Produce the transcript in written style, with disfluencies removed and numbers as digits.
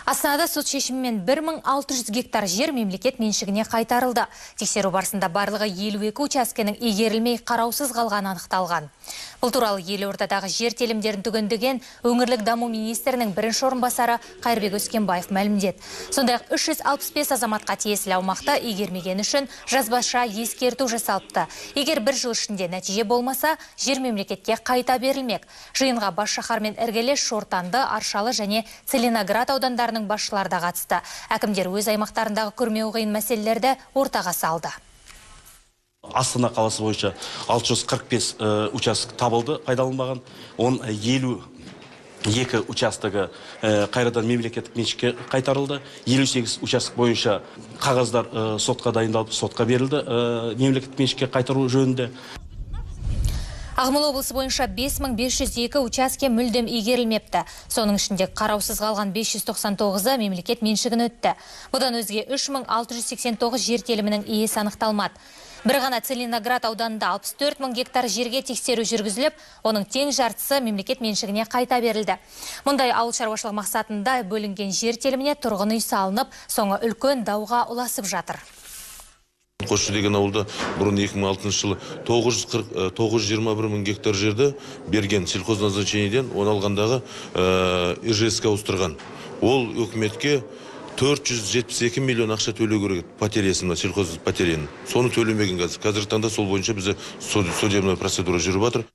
Астанада сот шешімімен 1600 гектар жер мемлекет меншігіне қайтарылды. Тексеру барысында барлығы 52 учаскенің игерілмей қараусыз қалғаны анықталған. Бұл туралы елордадағы жер телімдерін түгендеген өңірлік даму министрінің бірінші орынбасары Қайырбек Өскенбаев мәлімдеді. Сондай-ақ 365 азаматқа тиесілі аумақты игермеген үшін жазбаша ескерту жасалыпты. Егер бір жыл ішінде нәтиже болмаса, жер мемлекетке қайта берілмек. Жиынға бас шаһар мен іргелес Шортанды, Аршалы және Целиноград аудандарының басшылары да қатысты. Әкімдер өз аймақтарындағы күрмеуі қиын мәселелерді ортаға салды. Астана қаласы бойынша 645 участок табылды пайдаланбаған. Оның 52 участогы қайрадан мемлекеттік меншікке қайтарылды. 58 участок бойынша қағаздар сотқа дайындалып, сотқа берілді мемлекеттік меншікке қайтару жөнінде. Ақмола облысы бойынша 5502 учаске мүлдем игерілмепті. Соның ішінде қараусыз қалған 599-ы мемлекет меншігіне өтті. Бұдан өзге 3689 жер телімінің иесі анықталмады. Бір ғана Целиноград ауданында 64 мың гектар жерге тексеру жүргізіліп, оның тең жартысы мемлекет меншігіне қайта берілді. Мұндай ауыл шаруашылық мақсатында бөлінген жер теліміне тұрғын үй салынып, соңы үлкен дауға ұласып жатыр. Қосшы деген ауылда бұрын 2006 жылы 921 мың гектар жерді берген сельхозназначениеден, оны алғандағы ИЖС-ке ауыстырған. Ол үкіметке 472 миллион ақша төлеу керек еді, потерясын, сельхоз потеряны. Соны төлемеген қазір. Қазіргі таңда сол бойынша бізде судебная процедура жүріп жатыр.